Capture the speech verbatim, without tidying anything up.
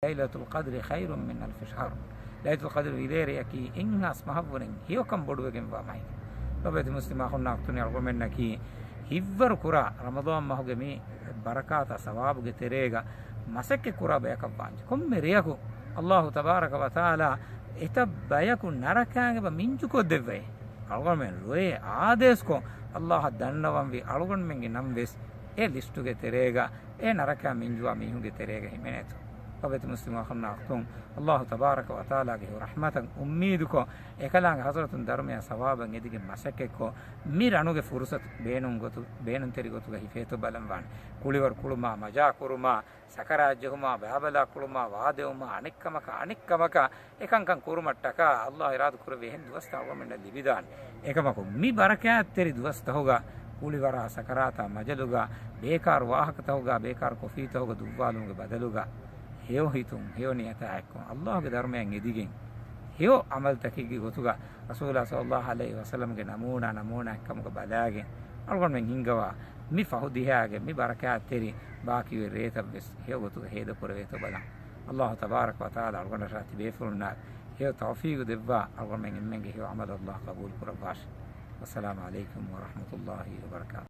ليلة القدر خير من ألف شهر. ލައިލަތުލް ޤަދްރު ވިލޭރެއަކީ އެއްހާސް މަހަށްވުރެން ހެޔޮކަން ބޮޑުވެގެންވާ މަހެއް. ލޮބުވެތި މުސްލިމް އަޚުންނާ އުޚްތުން، އަޅުގަނޑުމެންނަކީ ހިތްވަރު ކުރާ ރަމަޟާން މަހުގެ މި ބަރަކާތާ ސަވާބުގެ ތެރޭގަ މަސައްކަތް ކުރާ ބަޔަކަށް ވާންޖެ. ކޮންމެ ރެޔަކު އައްލާހު ތަބާރަކަ ވަތަޢާލާ އެތައް ބަޔަކު ނަރަކާގެ މިންޖުކޮށްދެއްވައި، އަޅުގަނޑުމެން ރޮއެ އާދޭސްކޮށް، އައްލާހަށް ދަންނަވަންވީ އަޅުގަނޑުމެންގެ ނަން ވެސް އެ ލިސްޓުގެ ތެރޭގަ އެ ނަރަކާ މިންޖުވާ މީހުންގެ ތެރޭގަ ހިމެނޭތޯ. ލޮބުވެތި މުސްލިމް އަޚުންނާ އުޚްތުން، އައްލާހު ތަބާރަކަ ވަތަޢާލާގެ ރަޙްމަތަށް އުއްމީދުކޮށް، އެކަލާނގެ ޙަޟްރަތުން ދަރުމަޔާ ސަވާބަށް އެދިގެން މަސައްކަތްކޮށް، މި ރަނުގެ ފުރުޞަތު ބޭނުން ގޮތު، ބޭނުންތެރި ގޮތުގަ ހިފޭތޯ ބަލަން ވާނެ. ކުޅިވަރު ކުޅުމާ، މަޖާ ކުރުމާ، ސަކަރާތް ޖެހުމާ، ބައިބަލާ ކުޅުމާ، ވާދެވުމާ، އަނެއްކަމަކަށް، އަނެއްކަމަކަށް އެކަންކަން ކުރުމަށްޓަކާ އައްލާހު އިރާދަ ކުރެއްވި އެހެން ދުވަސްތައް އަޅުގަނޑުމެންނަށް ލިބިދާނެ. އެކަމަކު، މި ބަރަކާތްތެރި ދުވަސްތަހުގަ ކުޅިވަރާ ސަކަރާތާ މަޖަލުގަ، ބޭކާރު ވާހަކަތަހުގަ، ބޭކާރު ކޮފީތަހުގަ ދުއްވާލުމުގެ ބަދަލުގަ، ހެޔޮ ހިތުން، ހެޔޮ ނިޔަތާ އެއްކޮށް، އައްލާހުގެ ދަރުމަޔަށް އެދިގެން، ހެޔޮ ޢަމަލުތަކެއްގެ ގޮތުގަ، ރަސޫލާ ޞައްލައްލާހު ޢަލައިހި ވަސައްލަމްގެ ނަމޫނާ، ނަމޫނާ އެއްކަމުގަ ބަލާގެން، އަޅުގަނޑުމެން ހިންގަވާ، މި ފަހު ދިހައިގެ މި ބަރަކާތްތެރި ބާކީވެރި ރޭތައް ވެސް ހެޔޮ ގޮތުގަ ހޭދަ ކުރެވޭތޯ ބަލަން. އައްލާހު ތަބާރަކަ ވަތަޢާލާ އަޅުގަނޑަށާ ތިބޭފުޅުންނަށް ހެޔޮ ތައުފީގު ދެއްވާ، އަޅުގަނޑުމެން އެންމެންގެ ހެޔޮ ޢަމަލު އައްލާހު ޤަބޫލު ކުރައްވާށި. ވައްސަލާމު ޢަލައިކުމް ވަރަޙްމަތުﷲި ވަބަރަކާތުހު.